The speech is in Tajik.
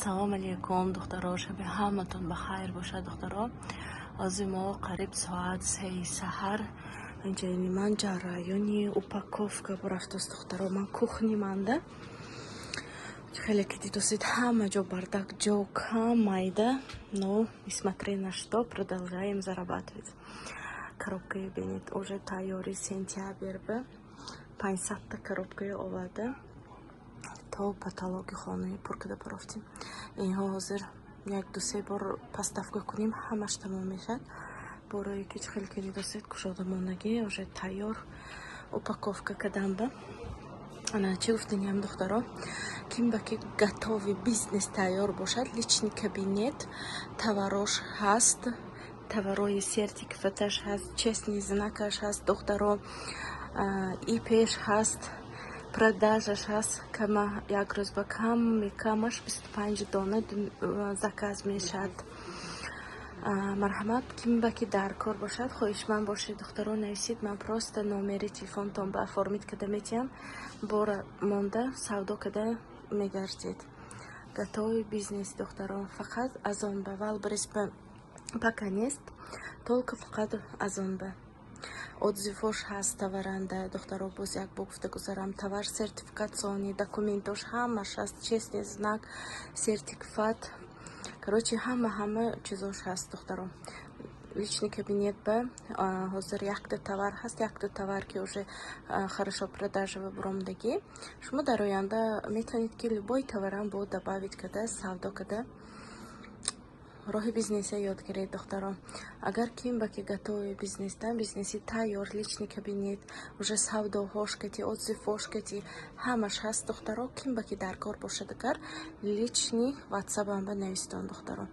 Салом алейкум, духтаро, шаби ҳаматон ба хайр бошад, духтаро. Ҳозир мо қариб соат 3-и саҳар. Инҷоини ман ҷараёни упаковка бурафтааст, духтаро. Ман кухни манда. Хеле ки дидосед, ҳама ҷо бардак, ҷо кам, майда, но несмотря на что продолжаем зарабатывать. Коробкаи бинед, уже тайёри сентябр ба 500-та коробкаи оварда, то потолоки хонаи пур карда бурафтем. Инҳо ҳозир як ду се бор поставка кунем, ҳамаш тамом мешавад. Борое ки хеле ки дидосед, кушодамондагӣ, уже тайёр упаковка кардам ба. Ана, чӣ гуфтаниям, духтаро? Ким ба ки готовый бизнес тайёр бошад, личный кабинет, товарош ҳаст, товарои сертификаташ ҳаст, честный знакаш ҳаст, духтаро, ИПш ҳаст, продажаш ҳаст. Кама як рӯз ба ками камаш 25 дона заказ мешавад. Марҳамат, ким ба ки дар кор бошад, хоҳишманд бошед, духтаро, нависед. Ман просто номери телефонтон ба оформить карда метиҳам, бора монда савдо карда мегардед. Готовый бизнес, духтаро, фақат Озон ба, Вайлдберриз ба пока нест, только фақат Озон ба. Отзывош ҳаст товаранда, духтаро. Боз як бор гуфта гузарам: товар сертификационный, документош ҳамаш ҳаст, честный знак, сертификат, короче, ҳама ҳама чизош ҳаст, духтаро. Личный кабинет ба ҳозир якта товар ҳаст, якта товар, ки уже хорошо продажава буромдагӣ. Шумо дар оянда метавонед, ки любой товарам бо добавить карда, савдо карда, роҳи бизнеса ёд гиред, духтаро. Агар ким ба ки готовый бизнесдан, бизнеси тайёр, личный кабинет, уже савдоҳош кати, отзывҳош кати, ҳамаш ҳаст, духтаро. Ким ба ки дар кор бошад, агар личный ватсапам ба навистон, духтаро.